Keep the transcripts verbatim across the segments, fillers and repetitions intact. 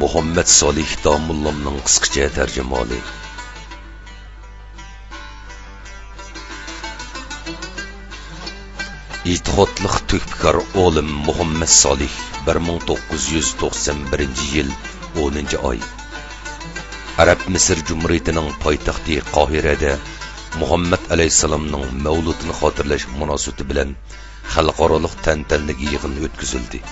مۇھەممەد سالىھ داموللامنىڭ قىسقىچە تەرجىمىھالى. ئېتىقادلىق تۆھپىكار ئالىم مۇھەممەد سالىھ، بىر مىڭ توققۇز يۈز توقسان بىرىنچى يىل ئونىنچى ئاي، ئەرەب مىسىر جۇمھۇرىيىتىنىڭ پايتەختى قاھىرەدە مۇھەممەد ئەلەيھىسسالامنىڭ مەۋلۇتىنى خاتىرىلەش مۇناسىۋىتى بىلەن خەلقئارالىق تەنتەنىلىك يىغىن ئۆتكۈزۈلدى.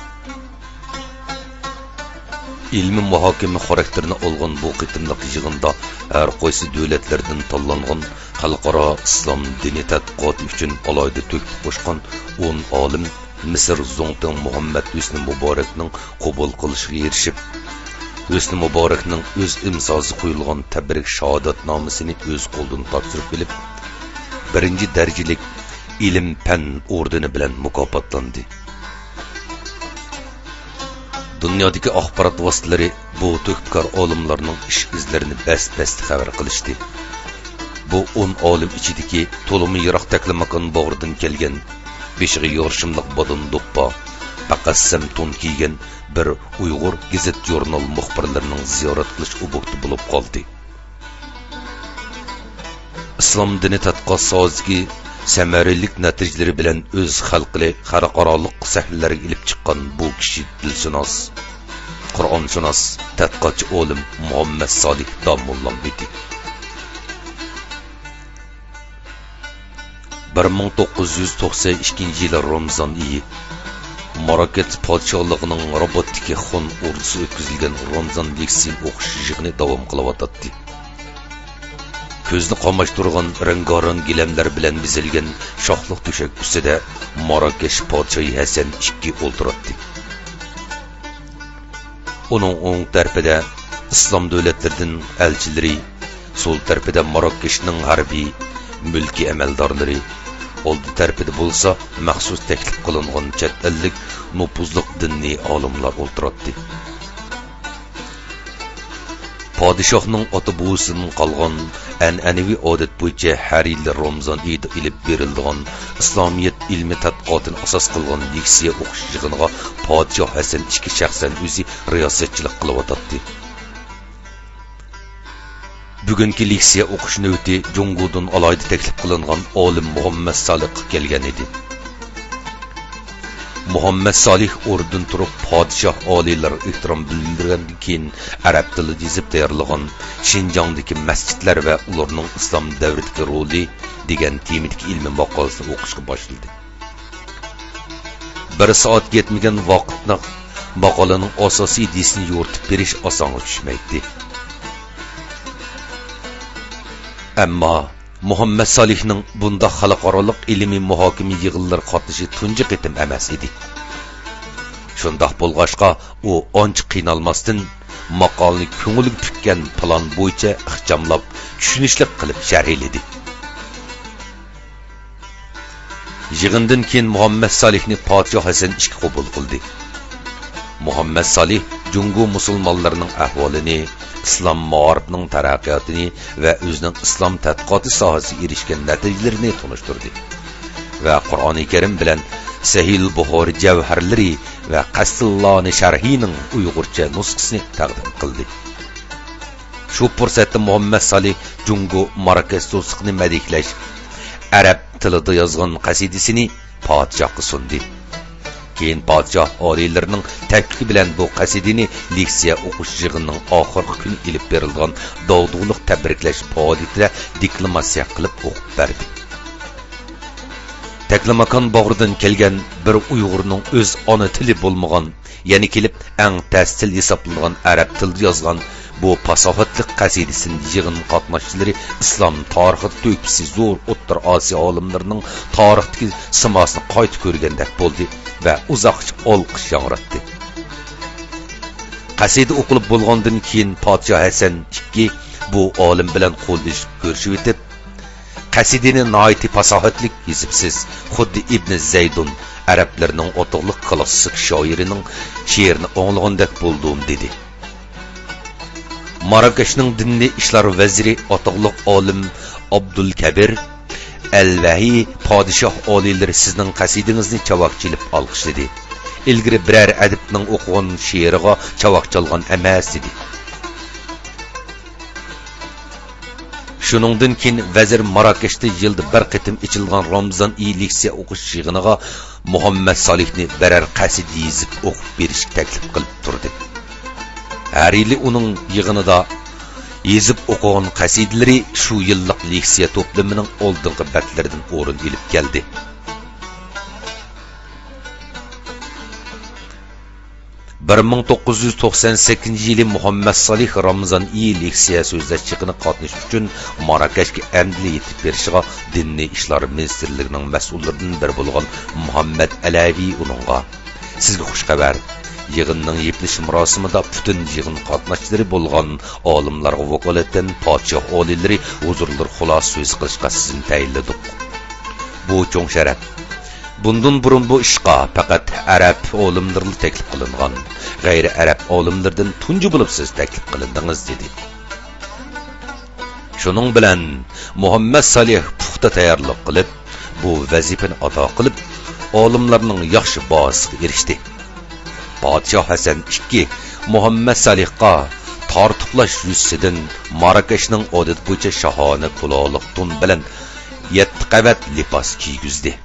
ئىلمىي مۇھاكىمە خاراكتېرىنى ئالغان بۇ قېتىملىق يىغىندا ھەر قايسى دۆلەتلەردىن تاللانغان خەلقئارا ئىسلام دىنى تەتقىقاتى ئۈچۈن ئالاھىدە تۆھپە قوشقان ئون ئالىم مىسىر زۇڭتۇڭ مۇھەممەد ھۆسنى مۇبارەكنىڭ قوبۇل قىلىشىغا ئېرىشىپ، ھۆسنى مۇبارەكنىڭ ئۆز ئىمزاسى قويۇلغان تەبرىك شاھادەتنامىسىنى ئۆز قولىدىن تاپشۇرۇپ ئېلىپ، بىرىنچى دەرىجىلىك ئىلىم پەن ئوردېنى بىلەن مۇكاپاتلاندى. دۇنيادىكى ئاخبارات ۋاسىتىلىرى بۇ تۆھپىكار ئالىملارنىڭ ئىش ئىزلىرىنى بەس-بەستە خەۋەر قىلىشتى. بۇ ئون ئالىم ئىچىدىكى تولىمۇ يىراق تەكلىماكان باغرىدىن كەلگەن، بېشىغا يارشىملىق بادام دوپپا، پەقەسسەم تون كىيگەن بىر ئۇيغۇر گېزىت-ژۇرنال مۇخبىرلىرىنىڭ زىيارەت قىلىش ئوبيېكتى بولۇپ قالدى. ئىسلام دىنى تەتقىقات ساھەسىدىكى سەمەرىلىك نەتىجىلىرى بىلەن ئۆز خەلقىنى خەلقئارالىق سەھنىلەرگە ئېلىپ چىققان بۇ كىشى دىلشۇناس، قۇرئانشۇناس، تەتقىقاتچى ئالىم مۇھەممەد سالىھ داموللام ئىدى. بىر مىڭ توققۇز يۈز توقسان ئىككىنچى يىلى رامىزان ئېيى، ماراكەش پادىشاھلىقىنىڭ راباتتىكى خۇن ئوردىسى ئۆتكۈزۈلگەن رامىزان لېكسىيە ئوقۇش يىغىنى داۋام قىلىۋاتاتتى. كۆزنى قاماشتۇرغان رەڭگارەڭ گىلەملەر بىلەن بېزەلگەن شاھلىق تۆشەك ئۈستىدە ماراكەش پادىشاھى ھەسەن ئىككى ئولتۇراتتى. ئۇنىڭ ئوڭ تەرىپىدە ئىسلام دۆلەتلىرىدىن ئەلچىلىرى، سول تەرىپىدە ماراكەشنىڭ ھەربىي، مۈلكىي ئەمەلدارلىرى، ئالدى تەرىپىدە بولسا مەخسۇس تەكلىپ قىلىنغان چەت ئەللىك نوپۇزلۇق دىنىي ئالىملار ئولتۇراتتى. پادىشاھنىڭ ئاتا-بوۋىسىدىن قالغان ئەنئەنىۋى ئادەت بويىچە ھەر يىلى رامىزان ئېيىدا ئېلىپ بېرىلىدىغان ئىسلامىيەت ئىلمىي تەتقىقاتىنى ئاساس قىلغان لېكسىيە ئوقۇش يىغىنىغا پادىشاھ ھەسەن ئىككى شەخسەن ئۆزى رىياسەتچىلىك قىلىۋاتاتتى. بۈگۈنكى لېكسىيە ئوقۇش نۆۋىتى جۇڭگودىن ئالاھىدە تەكلىپ قىلىنغان ئالىم مۇھەممەد سالىھقا كەلگەن ئىدى. مۇھەممەد سالىھ ئورنىدىن تۇرۇپ، پادىشاھ ئالىيلارغا ئېھتىرام بىلدۈرگەندىن كېيىن، ئەرەب تىلىدا يېزىپ تەييارلىغان شىنجاڭدىكى مەسچىتلەر ۋە ئۇلارنىڭ ئىسلام دەۋرىدىكى رولى دېگەن تېمىدىكى ئىلمىي ماقالىسىنى ئوقۇشقا باشلىدى. بىر سائەتكە يەتمىگەن ۋاقىتتا ماقالىنىڭ ئاساسىي ئىدىيىسىنى يورۇتۇپ بېرىش ئاسانغا چۈشمەيتتى. ئەمما مۇھەممەد سالىھنىڭ بۇنداق خەلقئارالىق ئىلمىي مۇھاكىمە يىغىنلىرىغا قاتنىشىشى تۇنجى قېتىم ئەمەس ئىدى. شۇنداق بولغاچقا، ئۇ ئانچە قىينالماستىن، ماقالىنى كۆڭلىگە پۈككەن پىلان بويىچە ئىخچاملاپ، چۈشىنىشلىك قىلىپ شەرھلىدى. يىغىندىن كېيىن مۇھەممەد سالىھنى پادىشاھ ھەسەن ئىككى قوبۇل قىلدى. مۇھەممەد سالىھ جۇڭگو مۇسۇلمانلىرىنىڭ ئەھۋالىنى، ئىسلام مائارىپىنىڭ تەرەققىياتىنى ۋە ئۆزىنىڭ ئىسلام تەتقىقاتى ساھەسىدە ئېرىشكەن نەتىجىلىرىنى تونۇشتۇردى ۋە قۇرئانى كەرىم بىلەن سەھىھۇل بۇخارى جەۋھەرلىرى ۋە قەستىللانى شەرھىنىڭ ئۇيغۇرچە نۇسخىسىنى تەقدىم قىلدى. شۇ پۇرسەتتە مۇھەممەد سالىھ جۇڭگو ماراكەش دوستلۇقىنى مەدھىيەلەش ئەرەب تىلىدا يازغان قەسىدىسىنى پادىشاھقا سۇندى. كېيىن پادىشاھ ئالىيلىرىنىڭ تەكلىپى بىلەن بۇ قەسىدىنى لېكسىيە ئوقۇش يىغىنىنىڭ ئاخىرقى كۈنى ئېلىپ بېرىلىدىغان داۋدۇغىلىق تەبرىكلەش پائالىيىتىدە دېكلاماتسىيە قىلىپ ئوقۇپ بەردى. تەكلىماكان باغرىدىن كەلگەن بىر ئۇيغۇرنىڭ ئۆز ئانا تىلى بولمىغان، يەنە كېلىپ ئەڭ تەس تىل ھېسابلىنىدىغان ئەرەب تىلىدا يازغان بۇ پاساھەتلىك قەسىدىسىنى يىغىن قاتناشچىلىرى ئىسلام تارىخىدا تۆھپىسى زور ئوتتۇرا ئاسىيا ئالىملىرىنىڭ تارىختىكى سىماسىنى قايتا كۆرگەندەك بولدى ۋە ئۇزاققىچە ئالقىش ياڭراتتى. قەسىدە ئوقۇلۇپ بولغاندىن كېيىن پادىشاھ ھەسەن ئىككى بۇ ئالىم بىلەن قول ئېلىشىپ كۆرۈشۈۋېتىپ، قەسىدىنى ناھايىتى پاساھەتلىك يېزىپسىز، خۇددى ئىبنى زەيدۇن، ئەرەبلەرنىڭ ئاتاقلىق كلاسسىك شائىرىنىڭ شېئىرىنى ئاڭلىغاندەك بولدۇم، دېدى. ماراكەشنىڭ دىنىي ئىشلار ۋەزىرى، ئاتاقلىق ئالىم ئابدۇل كەبىر ئەل ۋەھى، پادىشاھ ئالىيلىرى سىزنىڭ قەسىدىڭىزنى چاۋاك چېلىپ ئالقىشلىدى. ئىلگىرى بىرەر ئەدىبنىڭ ئوقۇغان شېئىرىغا چاۋاك چالغان ئەمەس ئىدى. شۇنىڭدىن كېيىن ۋەزىر ماراكەشتە يىلدا بىر قېتىم ئېچىلغان رامىزان ئېيى لېكسىيە ئوقۇش يىغىنىغا مۇھەممەد سالىھنى بىرەر قەسىدە يېزىپ ئوقۇپ بېرىشكە تەكلىپ قىلىپ تۇردى. ھەر يىلى ئۇنىڭ يىغىنىدا يېزىپ ئوقۇغان قەسىدىلىرى شۇ يىللىق لېكسىيە توپلىمىنىڭ ئالدىنقى بەتلىرىدىن ئورۇن ئېلىپ كەلدى. بىر مىڭ توققۇز يۈز توقسان سەككىزىنچى يىلى مۇھەممەد سالىھ رامىزان ئېيى لېكسىيە سۆزلەش يىغىنىغا قاتنىشىش ئۈچۈن ماراكەشكە ئەمدىلا يېتىپ بېرىشىغا دىنىي ئىشلار مىنىستىرلىكىنىڭ مەسئۇللىرىدىن بىرى بولغان مۇھەممەد ئەلەۋى ئۇنىڭغا، سىزگە خۇش خەۋەر! يىغىننىڭ يېپىلىش مۇراسىمىدا پۈتۈن يىغىن قاتناشچىلىرى بولغان ئالىملارغا ۋاكالىتەن پادىشاھ ئالىيلىرى ھۇزۇرلىرىغا خۇلاسە سۆزى قىلىشقا سىزنى تەيىنلىدۇق. بۇ چوڭ شەرەپ. بۇندىن بۇرۇن بۇ ئىشقا پەقەت ئەرەب ئالىملىرىلا تەكلىپ قىلىنغان. غەيرىي ئەرەب ئالىملىرىدىن تۇنجى بولۇپ سىز تەكلىپ قىلىندىڭىز، دېدى. شۇنىڭ بىلەن مۇھەممەد سالىھ پۇختا تەييارلىق قىلىپ، بۇ ۋەزىپىنى ئادا قىلىپ، ئالىملارنىڭ ياخشى باھاسىغا ئېرىشتى. پادىشاھ ھەسەن ئىككى مۇھەممەد سالىھقا تارتۇقلاش يۈزىسىدىن ماراكەشنىڭ ئادىتى بويىچە شاھانە پۇلالىق تون بىلەن يەتتە قەۋەت لىباس كىيگۈزدى.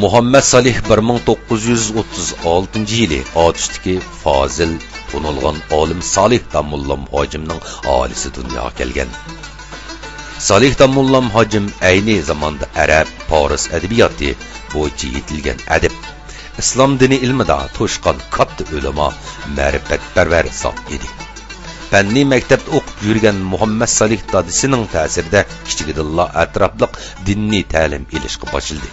مۇھەممەد سالىھ بىر مىڭ توققۇز يۈز ئوتتۇز ئالتىنچى يىلى ئاتۇشتىكى فازىل، تونۇلغان ئالىم سالىھ داموللا مۇھاجىمنىڭ ئائىلىسىدە دۇنياغا كەلگەن. سالىھ داموللا مۇھاجىم ئەينى زاماندا ئەرەب، پارس ئەدەبىياتى بويىچە يېتىلگەن ئەدىب، ئىسلام دىنى ئىلمىدا توشقان كاتتا ئۆلىما، مەرىپەتپەرۋەر زات ئىدى. پەننىي مەكتەپتە ئوقۇپ يۈرگەن مۇھەممەد سالىھ دادىسىنىڭ تەسىرىدە كىچىكىدىنلا ئەتراپلىق دىنىي تەلىم ئېلىشقا باشلىدى.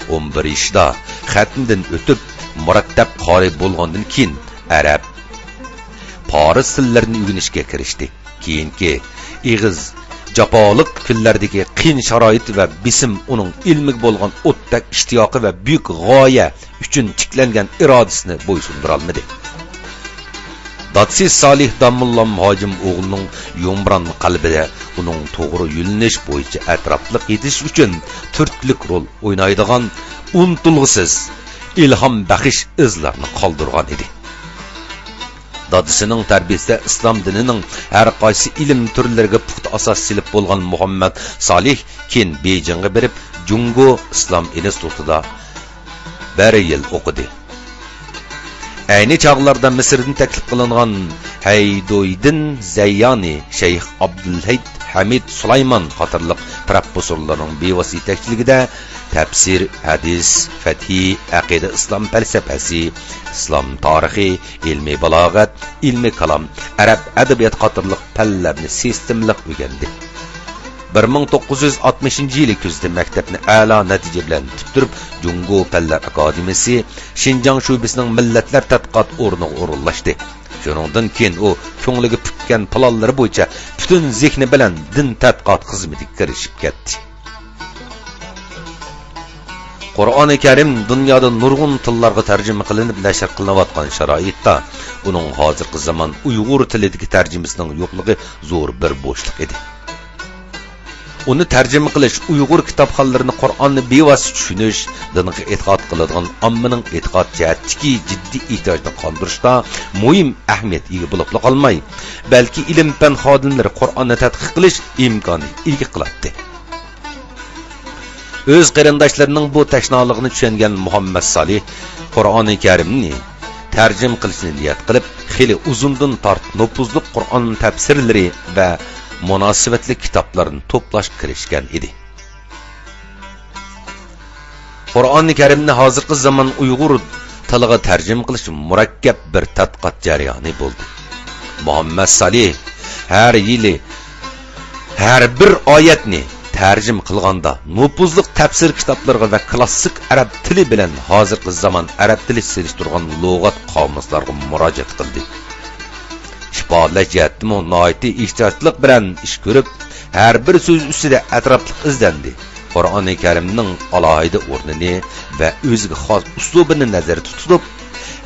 ئون بىر يېشىدا خەتنىدىن ئۆتۈپ، مۇرەتتەپ قارىي بولغاندىن كېيىن، ئەرەب، پارس تىللىرىنى ئۆگىنىشكە كىرىشتى. كېيىنكى ئېغىز، جاپالىق كۈنلەردىكى قىيىن شارائىت ۋە بېسىم ئۇنىڭ ئىلمىگە بولغان ئوتتەك ئىشتىياقى ۋە بۈيۈك غايە ئۈچۈن تىكلەنگەن ئىرادىسىنى بويسۇندۇرالمىدى. دادىسى سالىھ داموللا مۇھاجىم ئوغلىنىڭ يۇمران قەلبىدە ئۇنىڭ توغرا يۆنىلىش بويىچە ئەتراپلىق يېتىشىش ئۈچۈن تۈرتكىلىك رول ئوينايدىغان، ئۇنتۇلغۇسىز، ئىلھام بەخش ئىزلارنى قالدۇرغان ئىدى. دادىسىنىڭ تەربىيىسىدە ئىسلام دىنىنىڭ ھەر قايسى ئىلىم تۈرلىرىگە پۇختا ئاساس سېلىپ بولغان مۇھەممەد سالىھ كېيىن بېيجىڭغا بېرىپ، جۇڭگو ئىسلام ئىنستىتۇتىدا بىر يىل ئوقۇدى. ئەينى چاغلاردا مىسىردىن تەكلىپ قىلىنغان ھەيدۇيدىن زەييانى، شەيخ ئابدۇلھەي، ھەمىد سۇلايمان قاتارلىق پروفېسسورلارنىڭ بىۋاسىتە يېتەكچىلىكىدە تەپسىر، ھەدىس، فىقھى، ئەقىدە، ئىسلام پەلسەپىسى، ئىسلام تارىخى، ئىلمىي بالاغەت، ئىلمىي كالام، ئەرەب ئەدەبىياتى قاتارلىق پەنلەرنى سىستېمىلىق ئۆگەندى. بىر مىڭ توققۇز يۈز ئاتمىشىنچى يىلى كۈزدە مەكتەپنى ئەلا نەتىجە بىلەن پۈتتۈرۈپ، جۇڭگو پەنلەر ئاكادېمىيىسى شىنجاڭ شۆبىسىنىڭ مىللەتلەر تەتقىقات ئورنىغا ئورۇنلاشتى. شۇنىڭدىن كېيىن ئۇ كۆڭلىگە پۈككەن پىلانلىرى بويىچە پۈتۈن زېھنى بىلەن دىن تەتقىقات خىزمىتىگە كىرىشىپ كەتتى. قۇرئانى كەرىم دۇنيادا نۇرغۇن تىللارغا تەرجىمە قىلىنىپ نەشر قىلىنىۋاتقان شارائىتتا، ئۇنىڭ ھازىرقى زامان ئۇيغۇر تىلىدىكى تەرجىمىسىنىڭ يوقلۇقى زور بىر بوشلۇق ئىدى. ئۇنى تەرجىمە قىلىش، ئۇيغۇر كىتابخانلىرىنى قۇرئاننى بىۋاسىتە چۈشىنىش، دىنغا ئېتىقاد قىلىدىغان ئاممىنىڭ ئېتىقاد جەھەتتىكى جىددىي ئېھتىياجىنى قاندۇرۇشتا مۇھىم ئەھمىيەتكە ئىگە بولۇپلا قالماي، بەلكى ئىلىم-پەن خادىملىرى قۇرئاننى تەتقىق قىلىش ئىمكانىيىتىگە ئىگە قىلاتتى. ئۆز قېرىنداشلىرىنىڭ بۇ تەشنالىقىنى چۈشەنگەن مۇھەممەد سالىھ قۇرئانى كەرىمنى تەرجىمە قىلىشنى نىيەت قىلىپ، خېلى ئۇزۇندىن تارتىپ نوپۇزلۇق قۇرئان تەپسىرلىرى ۋە مۇناسىۋەتلىك كىتابلارنى توپلاشقا كىرىشكەن ئىدى. قۇرئانى كەرىمنى ھازىرقى زامان ئۇيغۇر تىلىغا تەرجىمە قىلىش مۇرەككەپ بىر تەتقىقات جەريانى بولدى. مۇھەممەد سالىھ ھەر يىلى ھەر بىر ئايەتنى تەرجىمە قىلغاندا، نوپۇزلۇق تەپسىر كىتابلىرىغا ۋە كىلاسسىك ئەرەب تىلى بىلەن ھازىرقى زامان ئەرەب تىلى سېلىشتۇرغان لۇغەت قامۇسلارغا مۇراجىئەت قىلدى. ئىپادىلەش جەھەتتىمۇ ناھايىتى ئېھتىياتچىلىق بىلەن ئىش كۆرۈپ، ھەر بىر سۆز ئۈستىدە ئەتراپلىق ئىزدەندى. قۇرئانى كەرىمنىڭ ئالاھىدە ئورنىنى ۋە ئۆزىگە خاس ئۇسلۇبىنى نەزەردە تۇتۇپ،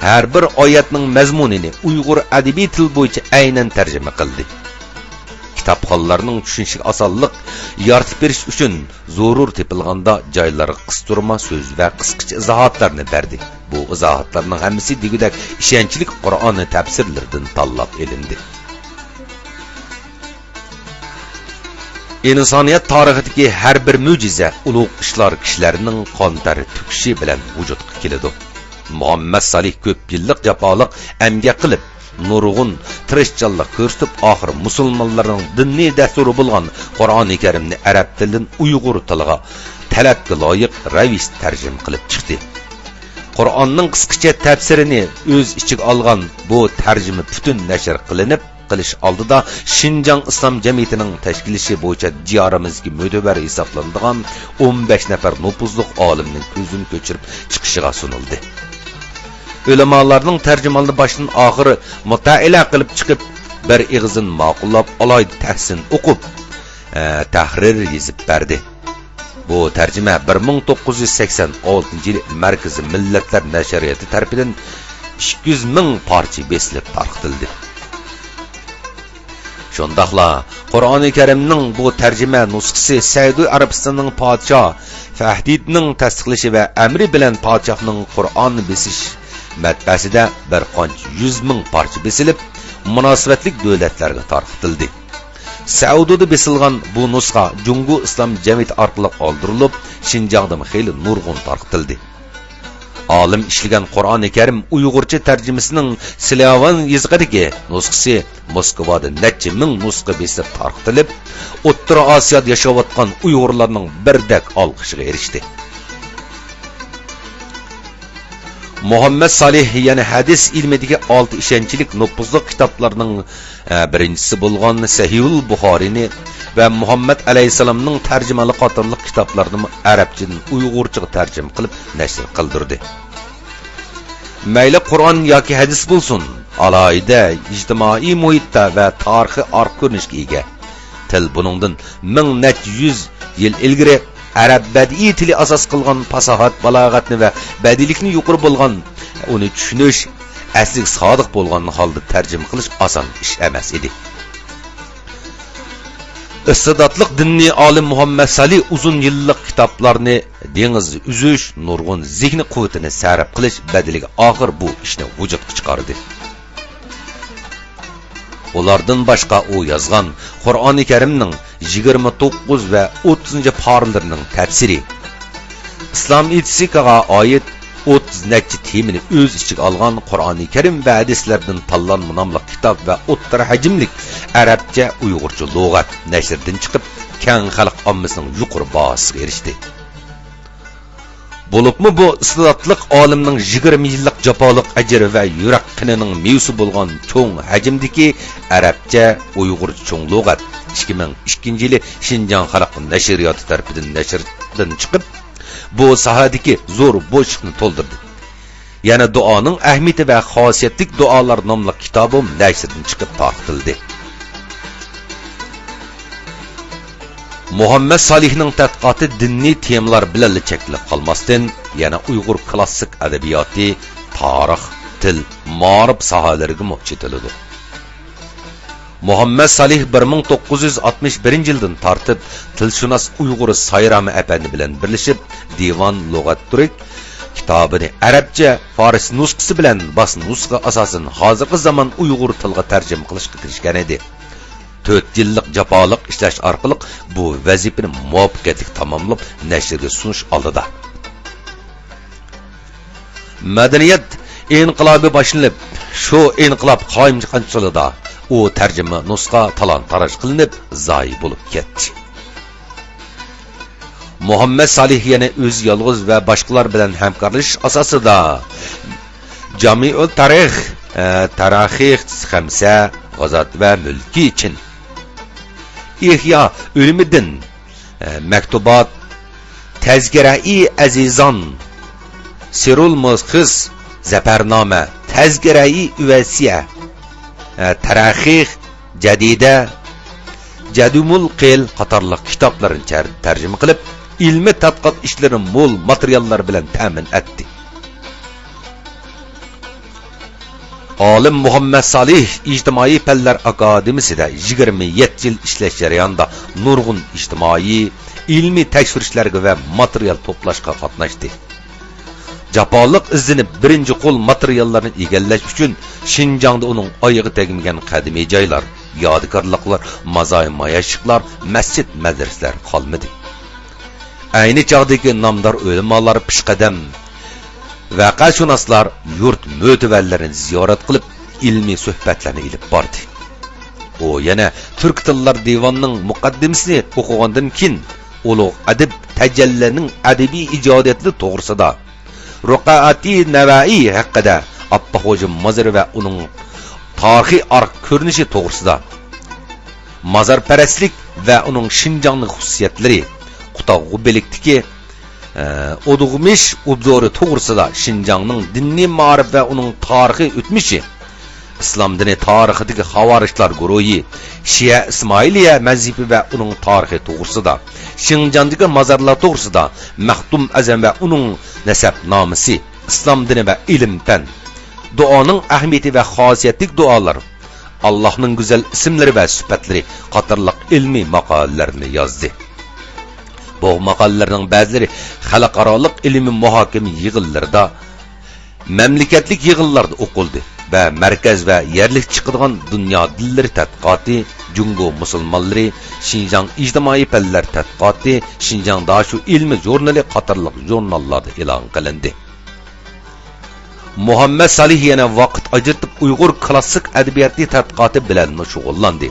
ھەر بىر ئايەتنىڭ مەزمۇنىنى ئۇيغۇر ئەدەبىي تىل بويىچە ئەينەن تەرجىمە قىلدى. كىتابخانلارنىڭ چۈشىنىشىگە ئاسانلىق يارىتىپ بېرىش ئۈچۈن زۆرۈر تېپىلغاندا جايلارغا قىستۇرما سۆز ۋە قىسقىچە ئىزاھاتلارنى بەردى. بۇ ئىزاھاتلارنىڭ ھەممىسى دېگۈدەك ئىشەنچلىك قۇرئان تەپسىرلىرىدىن تاللاپ ئېلىندى. ئىنسانىيەت تارىخىدىكى ھەر بىر مۆجىزە، ئۇلۇغ ئىشلار كىشىلەرنىڭ قان تەر تۆكۈشى بىلەن ۋۇجۇدقا كېلىدۇ. مۇھەممەد سالىھ كۆپ يىللىق جاپالىق ئەمگەك قىلىپ، نۇرغۇن تىرىشچانلىق كۆرسىتىپ، ئاخىرى مۇسۇلمانلارنىڭ دىنىي دەستۇرى بولغان قۇرئانى كەرىمنى ئەرەب تىلىدىن ئۇيغۇر تىلىغا تەلەپكە لايىق رەۋىشتە تەرجىمە قىلىپ چىقتى. قۇرئاننىڭ قىسقىچە تەپسىرىنى ئۆز ئىچىگە ئالغان بۇ تەرجىمە پۈتۈن نەشر قىلىنىپ، قىلىش ئالدىدا شىنجاڭ ئىسلام جەمئىيىتىنىڭ تەشكىللىشى بويىچە دىيارىمىزدىكى مۆتىۋەر ھېسابلىنىدىغان ئون بەش نەپەر نوپۇزلۇق ئالىمنىڭ كۆزدىن كۆچۈرۈپ چىقىشىغا سۇنۇلدى. ئۆلىمالارنىڭ تەرجىمىھالىنى باشتىن ئاخىر مۇتالىئە قىلىپ چىقىپ، بىر ئېغىزدىن ماقۇللاپ، ئالاھىدە تەھسىن ئوقۇپ، ئە، تەھرىر يېزىپ بەردى. بۇ تەرجىمە بىر مىڭ توققۇز يۈز سەكسەن ئالتىنچى يىلى مەركىزىي مىللەتلەر نەشرىياتى تەرىپىدىن ئىككى يۈز مىڭ پارچە بېسىلىپ تارقىتىلدى. شۇنداقلا قۇرئانى كەرىمنىڭ بۇ تەرجىمە نۇسخىسى سەئۇدى ئەرەبىستاننىڭ پادىشاھ فەھدىدنىڭ تەستىقلىشى ۋە ئەمرى بىلەن پادىشاھنىڭ قۇرئان بېسىش مەتبەسىدە بىر قانچە يۈز مىڭ پارچە بېسىلىپ، مۇناسىۋەتلىك دۆلەتلەرگە تارقىتىلدى. سەئۇدىدا بېسىلغان بۇ نۇسخا جۇڭگو ئىسلام جەمئىيىتى ئارقىلىق ئالدۇرۇلۇپ، شىنجاڭدىمۇ خېلى نۇرغۇن تارقىتىلدى. ئالىم ئىشلىگەن قۇرئانى كەرىم ئۇيغۇرچە تەرجىمىسىنىڭ سلياۋان يېزىقىدىكى نۇسخىسى موسكۋادا نەچچە مىڭ نۇسخا بېسىلىپ تارقىتىلىپ، ئوتتۇرا ئاسىيادا ياشاۋاتقان ئۇيغۇرلارنىڭ بىردەك ئالقىشىغا ئېرىشتى. مۇھەممەد سالىھ يەنە ھەدىس ئىلمىدىكى ئالتە ئىشەنچلىك نوپۇزلۇق كىتابلارنىڭ، ئە، بىرىنچىسى بولغان سەھىھۇل بۇخارىنى ۋە مۇھەممەد ئەلەيھىسسالامنىڭ تەرجىمىھالى قاتارلىق كىتابلارنىمۇ ئەرەبچىدىن ئۇيغۇرچىغا تەرجىمە قىلىپ نەشر قىلدۇردى. مەيلى قۇرئان ياكى ھەدىس بولسۇن، ئالاھىدە ئىجتىمائىي مۇھىتتا ۋە تارىخىي ئارقا كۆرۈنۈشكە ئىگە. تىل بۇنىڭدىن مىڭ نەچچە يۈز يىل ئىلگىرى ئەرەب بەدىئىي تىلى ئاساس قىلغان پاساھەت، بالاغەتنى ۋە بەدىئىيلىكنى يۇقىرى بولغان، ئۇنى چۈشىنىش، ئەسلىگە سادىق بولغان ھالدا تەرجىمە قىلىش ئاسان ئىش ئەمەس ئىدى. ئىستېداتلىق دىنىي ئالىم مۇھەممەد سالى ئۇزۇن يىللىق كىتابلارنى دېڭىزدا ئۈزۈش، نۇرغۇن زېھنىي قۇۋۋىتىنى سەرپ قىلىش بەدىلىگە ئاخىر بۇ ئىشنى ۋۇجۇدقا چىقاردى. ئۇلاردىن باشقا ئۇ يازغان قۇرئانى كەرىمنىڭ يىگىرمە توققۇز ۋە ئوتتۇزىنچى پارىلىرىنىڭ تەپسىرى، ئىسلام ئېتىكىغا ئائىت ئوتتۇز نەچچە تېمىنى ئۆز ئىچىگە ئالغان قۇرئانى كەرىم ۋە ھەدىسلەردىن تاللانما ناملىق كىتاب ۋە ئوتتۇرا ھەجىملىك ئەرەبچە ئۇيغۇرچە لۇغەت نەشردىن چىقىپ، كەڭ خەلق ئاممىسىنىڭ يۇقىرى باھاسىغا ئېرىشتى. بولۇپمۇ بۇ ئىستېداتلىق ئالىمنىڭ يىگىرمە يىللىق جاپالىق ئەجرى ۋە يۈرەك قېنىنىڭ مېۋىسى بولغان چوڭ ھەجىمدىكى ئەرەبچە ئۇيغۇرچە چوڭ لۇغەت ئىككى مىڭ ئىككىنچى يىلى شىنجاڭ خەلق نەشرىياتى تەرىپىدىن نەشردىن چىقىپ، بۇ ساھەدىكى زور بوشلۇقنى تولدۇردى. يەنە دۇئانىڭ ئەھمىيىتى ۋە خاسىيەتلىك دۇئالار ناملىق كىتابىمۇ نەشردىن چىقىپ تارقىتىلدى. مۇھەممەد سالىھنىڭ تەتقىقاتى دىنىي تېمىلار بىلەنلا چەكلىنىپ قالماستىن، يەنە ئۇيغۇر كلاسسىك ئەدەبىياتى، تارىخ، تىل، مائارىپ ساھەلىرىگىمۇ چېتىلىدۇ. مۇھەممەد سالىھ بىر مىڭ توققۇز يۈز ئاتمىش بىرىنچى يىلدىن تارتىپ تىلشۇناس ئۇيغۇر سايرامى ئەپەندى بىلەن بىرلىشىپ دىۋان لۇغەت تۈرك كىتابىنى ئەرەبچە فارس نۇسخىسى بىلەن باسما نۇسخىغا ئاساسەن ھازىرقى زامان ئۇيغۇر تىلىغا تەرجىمە قىلىشقا كىرىشكەن ئىدى. تۆت يىللىق جاپالىق ئىشلەش ئارقىلىق بۇ ۋەزىپىنى مۇۋەپپەقىيەتلىك تاماملاپ، نەشرگە سۇنۇش ئالدىدا. مەدەنىيەت ئىنقىلابى باشلىنىپ، شۇ ئىنقىلاب قايمىقانچىلىدا ئۇ تەرجىمە نۇسخا تالان-تاراج قىلىنىپ، زايە بولۇپ كەتتى. مۇھەممەد سالىھ يەنە ئۆزى يالغۇز ۋە باشقىلار بىلەن ھەمكارلىشىش ئاساسىدا جامىئۇل تارىخ، ئە، تاراخىخ خەمسە، غازات ۋە مۈلكى چىن، ئىھيا ئۆلۈمىدىن، ئە، مەكتۇبات، تەزكىرەئى ئەزىزان، سىرۇل مۇلخىس، زەپەرنامە، تەزكىرەئى ئۈۋەسىيە، ئە، تاراخىخ جەدىدە، جەدۇمۇل قىل قاتارلىق كىتابلارنى چەر-، تەرجىمە قىلىپ، ئىلمىي تەتقىقات ئىشلىرىنى مول ماتېرىياللار بىلەن تەمىن ئەتتى. ئالىم مۇھەممەد سالىھ ئىجتىمائىي پەنلەر ئاكادېمىيىسىدە يىگىرمە يەتتە يىل ئىشلەش جەريانىدا نۇرغۇن ئىجتىمائىي، ئىلمىي تەكشۈرۈشلەرگە ۋە ماتېرىيال توپلاشقا قاتناشتى. جاپالىق ئىزدىنىپ، بىرىنچى قول ماتېرىياللارنى ئىگىلەش ئۈچۈن شىنجاڭدا ئۇنىڭ ئايىغى تەگمىگەن قەدىمىي جايلار، يادىكارلىقلار، مازار-ماياشىقلار، مەسچىت-مەدرىسىلەر قالمىدى. ئەينى چاغدىكى نامدار ئۆلىمالار پېشقەدەم، ۋەقەشۇناسلار يۇرت مۆتىۋەرلىرىنى زىيارەت قىلىپ، ئىلمىي سۆھبەتلەرنى ئېلىپ باردى. ئۇ يەنە تۈركىي تىللار دىۋانىنىڭ مۇقەددىمىسىنى ئوقۇغاندىن كېيىن، ئۇلۇغ ئەدىب تەجەللىنىڭ ئەدەبىي ئىجادىيەتلىرى توغرىسىدا، رۇقەئەتى نەۋەئى ھەققىدە، ئاپپاق خوجا مازىرى ۋە ئۇنىڭ تارىخىي ئارقا كۆرۈنۈشى توغرىسىدا، مازارپەرەسلىك ۋە ئۇنىڭ شىنجاڭنىڭ خۇسۇسىيەتلىرى، قۇتاغۇ بېلىكتىكى، ئە، ئودغۇمىش ئوبزورى توغرىسىدا، شىنجاڭنىڭ دىنىي مائارىپ ۋە ئۇنىڭ تارىخىي ئۆتمۈشى، ئىسلام دىنى تارىخىدىكى خاۋارىجلار گۇرۇھى، شىئە ئىسمائىلىيە مەزھىپى ۋە ئۇنىڭ تارىخى توغرىسىدا، شىنجاڭدىكى مازارلار توغرىسىدا، مەختۇم ئەزەم ۋە ئۇنىڭ نەسەبنامىسى، ئىسلام دىنى ۋە ئىلىم-پەن، دۇئانىڭ ئەھمىيىتى ۋە خاسىيەتلىك دۇئالار، ئاللاھنىڭ گۈزەل ئىسىملىرى ۋە سۈپەتلىرى قاتارلىق ئىلمىي ماقالىلەرنى يازدى. بۇ ماقالىلەرنىڭ بەزىلىرى خەلقئارالىق ئىلمىي مۇھاكىمە يىغىنلىرىدا، مەملىكەتلىك يىغىنلاردا ئوقۇلدى ۋە مەركەز ۋە يەرلىك چىقىدىغان دۇنيا دىنلىرى تەتقىقاتى، جۇڭگو مۇسۇلمانلىرى، شىنجاڭ ئىجتىمائىي پەنلەر تەتقىقاتى، شىنجاڭ داشۇ ئىلمىي ژۇرنىلى قاتارلىق ژۇرناللاردا ئېلان قىلىندى. مۇھەممەد سالىھ يەنە ۋاقىت ئاجرىتىپ ئۇيغۇر كلاسسىك ئەدەبىياتى تەتقىقاتى بىلەنمۇ شۇغۇللاندى.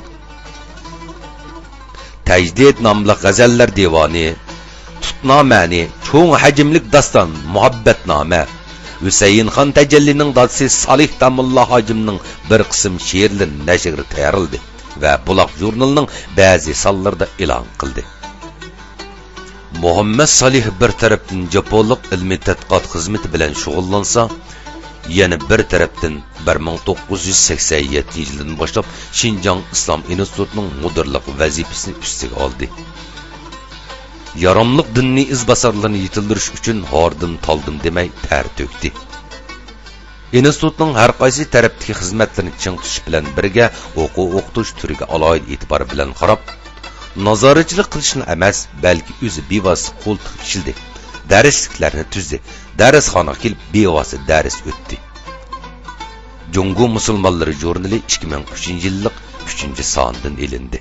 تەجدىد ناملىق غەزەللەر دىۋانى، تۇتنامەنى، چوڭ ھەجىملىك داستان مۇھەببەتنامە، ھۈسەيىنخان تەجەللىنىڭ دادىسى سالىھ داموللا ھاجىمنىڭ بىر قىسىم شېئىرلىرى نەشرگە تەييارلىدى ۋە بۇلاق ژۇرنىلىنىڭ بەزى سانلىرىدا ئېلان قىلدى. مۇھەممەد سالىھ بىر تەرەپتىن جاپالىق ئىلمىي تەتقىقات خىزمىتى بىلەن شۇغۇللانسا، يەنە بىر تەرەپتىن بىر مىڭ توققۇز يۈز سەكسەن يەتتىنچى يىلدىن باشلاپ شىنجاڭ ئىسلام ئىنستىتۇتىنىڭ مۇدىرلىق ۋەزىپىسىنى ئۈستىگە ئالدى. ياراملىق دىنىي ئىزباسارلىرىنى يېتىلدۈرۈش ئۈچۈن ھاردىم-تالدىم دېمەي تەر تۆكتى. ئىنستىتۇتنىڭ ھەر قايسى تەرەپتىكى خىزمەتلىرىنى چىڭ تۇتۇش بىلەن بىرگە، ئوقۇ-ئوقۇتۇش تۈرىگە ئالاھىدە ئېتىبار بىلەن قاراپ، نازارەتچىلىك قىلىشلا ئەمەس، بەلكى ئۆزى بىۋاسىتە قول تىقىشىلدى، دەرسلىكلەرنى تۈزدى، دەرسخانىغا كېلىپ بىۋاسىتە دەرس ئۆتتى. جۇڭگو مۇسۇلمانلىرى ژۇرنىلى ئىككى مىڭ ئۈچىنچى يىللىق ئۈچىنچى ساندىن ئېلىندى.